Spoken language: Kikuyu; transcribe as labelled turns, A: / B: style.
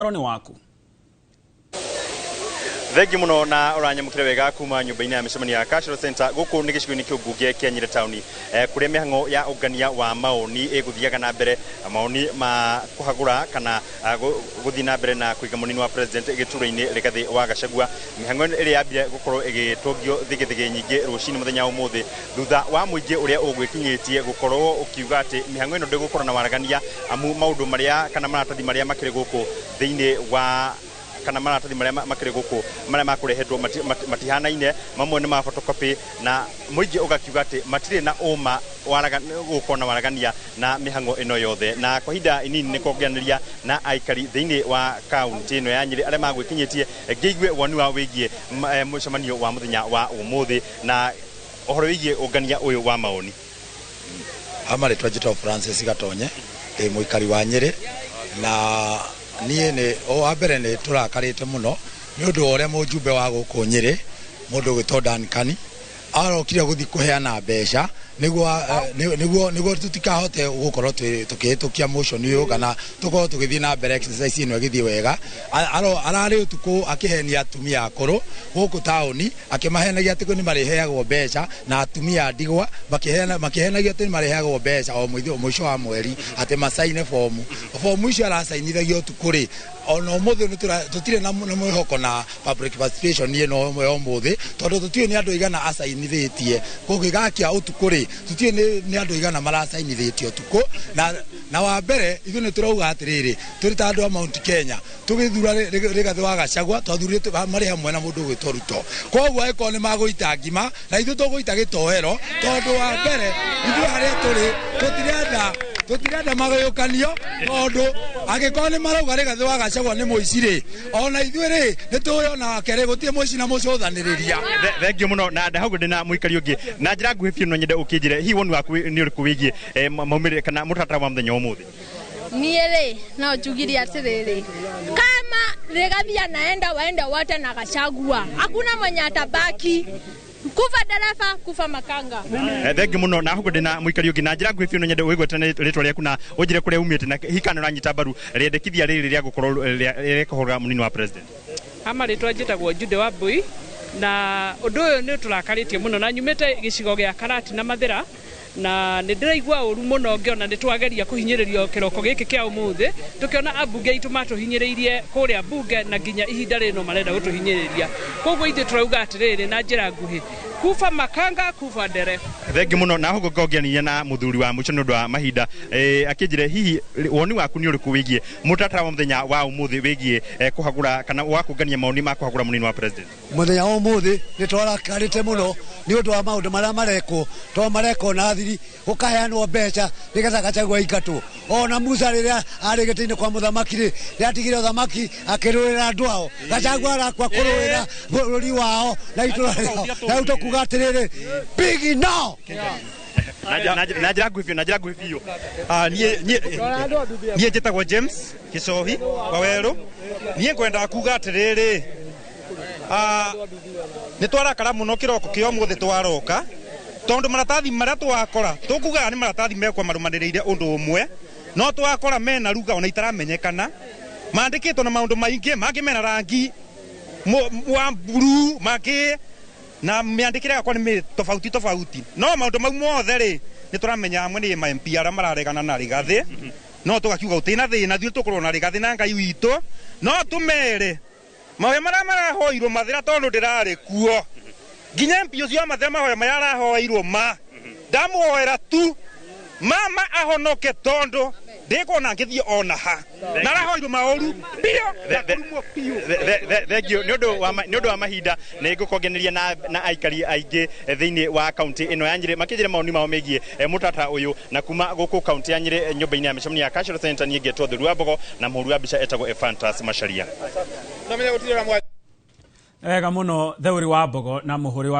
A: Nĩ waku.
B: Thengi muno na uranyamukire wega kuma nyumba-inĩ ya mĩcemanio ya Cultural Center. Gũkũ nĩ gĩcigo-inĩ kĩu mbunge kĩa Nyĩrĩ taũni, kũrĩa mĩhang'o ya ũngania wa maoni ĩgũthiaga na mbere, maoni ma kũhagũra kana gũthiĩ na mbere na kũiga mũnini wa president gĩturwa-inĩ Rigathĩ wa Gachagua. Mĩhang'o ĩrĩa yambire gũkorwo ĩgĩtũngio thigithigi nyingĩ rũcinĩ mũthenya wa ũmũthĩ, thutha wa mũingĩ ũrĩa ũgwĩkinyĩtie gũkorwo ũkiuga atĩ mĩhang'o ĩno ndĩgũkorwo na waragania, amu maũndũ marĩa kana maratathi marĩa makĩrĩ gũkũ thĩinĩ wa kana maratathi marĩa makĩrĩ gũkũ marĩa makũrehetwo matihanaine, mamwe nĩ ma photocopy, na mũingĩ ũgakiuga atĩ matirĩ na ũma gũkorwo na waragania na mĩhang'o ĩno yothe. Na kwa ihinda inini nĩ kongeranĩria na aikari thĩinĩ wa kaunti ĩno ya Nyĩrĩ arĩa magwĩkinyĩtie ngĩigue woni wao wĩgiĩ mũcemanio wa mũthenya wa ũmũthĩ na ũhoro wĩgiĩ ũngania ũyũ wa maoni.
C: Ama rĩtwa njĩtagwo Francis Gatonye, ndĩ mũikari wa Nyĩrĩ, na niĩ nĩ o wa mbere nĩ tũrakarĩte mũno nĩ ũndũ wa ũrĩa mũjumbe wa gũkũ Nyĩrĩ, mũndũ ũgwĩtwo Duncan, arokire gũthiĩ kũheana mbeca nĩguo tũtikahote gũkorwo tũkĩhĩtũkia motion ũyũ kana tũkorwo tũgĩthiĩ na mbere exercise ĩno ĩgĩthiĩ wega. Ararĩ ũtukũ akĩhenia atumia akũrũ gũkũ taũni, akĩmahenagia atĩ nĩ marĩheagwo mbeca, na atumia a ndigwa makĩhenagia atĩ nĩ marĩheagwo mbeca o mũico wa mweri, atĩ macaine bomu. Bomu icio aracainithagia ũtukũ rĩ, ona ũmũthĩ tũtirĩ na mwĩhoko na public participation ĩno ya ũmũthĩ, tondũ tũtiũĩ nĩ andũ aigana acainithĩtie. Kũngĩgakia ũtukũ rĩ, tũtiũĩ nĩ andũ aigana maracainithĩtie ũtukũ. Na wa mbere ithuĩ nĩ tũrauga atĩrĩrĩ, tũrĩ ta andũ a Mount Kenya tũgĩthura Rigathĩ wa Gachagua, twathurire marĩ hamwe na mũndũ ũgwĩtwo Ruto. Koguo angĩkorwo nĩ magũita ngima, na ithuĩ tũgũita gĩtoero, tondũ wa mbere ithuĩ harĩa tũrĩ tũtirenda magayũkanio, tondũ angĩkorwo nĩ marauga Rigathĩ wa Gachagua nĩ mũici rĩ, ona ithuĩ rĩ nĩ tũĩ onake rĩ gũtirĩ mũici na mũcũthanĩrĩria.
B: Thengiũ mũno. Na ndahau ndĩ na mũikari ũngĩ na njĩra nguhĩ biũ, no nyende ũkĩnjĩre hihi woni waku nĩ ũrĩkũ wĩgiĩ maumĩrĩra kana mũtaratara wa mũthenya wa ũmũthĩ.
D: Niĩ rĩ, no njugirie atĩrĩrĩ, kama Rigathi anaenda, waende wote na Gachagua, hakuna mwenye atabaki. Kufa dereva, kufa makanga.
B: Thengiũ mũno. Na hau ndĩ na mũikari ũngĩ na njĩra nguhĩ biũ, no nyende wĩgwetane rĩtwa rĩaku na ũnjĩre kũrĩa umĩte, na hihi kana ũranyita mbaru rĩendekithia rĩrĩ rĩa gũkorwo rĩa kũhũra mũnini wa president.
E: Ama rĩtwa njĩtagwo Jude Wambui, na ũndũ ũyũ nĩ ũtũrakarĩtie mũno, na nyumĩte gĩcigo gĩa Karati na Mathĩra, na nĩ ndĩraigua ũru mũno ngĩona nĩ twageria kũhinyĩrĩrio kĩroko gĩkĩ kĩa ũmũthĩ, tũkĩona ambunge aitũ matũhinyĩrĩirie kũrĩa mbunge, na nginya ihinda rĩno marenda gũtũhinyĩrĩria. Koguo ithuĩ tũrauga atĩrĩrĩ, na njĩra nguhĩ, kufa makanga, kufa ndereba.
B: Thengiũ mũno. Na hau ngongerania na mũthuri wa mũico nĩ ũndũ wa mahinda, akĩnjĩre hihi woni waku nĩ ũrĩkũ wĩgiĩ mũtaratara wa mũthenya wa ũmũthĩ wĩgiĩ kũhagũra kana wa kũngania maoni ma kũhagũra mũnini wa president.
F: Mũthenya wa ũmũthĩ nĩ twarakarĩte mũno nĩ ũndũ wa maũndũ marĩa marekwo, tondũ marekwo na thiri, gũkaheanwo mbeca nĩgetha Gachagua aingatwo. Ona Musa rĩrĩa arĩ gĩtĩ-inĩ kwa mũthamaki rĩ, nĩatigire ũthamaki akĩrũĩra andũ ao. Gachagua arakua kũrũĩra bũrũri wao na itũra rĩao, na rĩu tũkuga atĩrĩrĩ, big no.
B: Na njĩra nguhĩ biũ, na njĩra nguhĩ biũ.
G: Niĩ njĩtagwo James Gĩcohi wa Werũ. Niĩ ngwendaga kuga atĩrĩrĩ, nĩ twarakara mũno kĩroko kĩa ũmũthĩ twaroka, tondũ maratathi marĩa twakora tũkugaga nĩ maratathi mekwa marũmanĩrĩire ũndũ ũmwe, no twakora mena ruga ona itaramenyekana, mandĩkĩtwo na maũndũ maingĩ mangĩ, mena rangi wa blue, mangĩ na mĩandĩkĩre yakwa nĩ tofauti tofauti. No maũndũ mau mothe rĩ, nĩ tũramenya amwe nĩ ma MP arĩa mararegana na Rigathĩ, no tũgakiuga gũtirĩ na thĩna, ithuĩ tũkorwo na Rigathĩ na Ngai witũ. No tũmere mahoya marĩa marahoirwo Mathĩra, tondũ ndĩrarĩ kuo nginya MP ũcio wa Mathĩra, mahoya marĩa arahoeirwo ma ndamũhoera tu mama ahonoke, tondũ ndĩkuona ngĩthiĩ ona ha na arahoirwo maũru biũ na kũrumwo biũ.
B: Thengiũ. Nĩ ũndũ wa mahinda nĩ ngũkongeneria na aikari aingĩ thĩinĩ wa kaunti ĩno ya Nyĩrĩ makĩnjĩra maoni mao megiĩ mũtaratara ũyũ. Na kuma gũkũ kaunti ya Nyĩrĩ, nyũmba-inĩ ya mĩcemanio ya Cultural Center, niĩ ngetwo Theru wa Mbogo, na mũhũri wa mbica etagwo Ephantus Macharia.
A: Wega mũno, Theuri wa Mbogo na mũhũri wa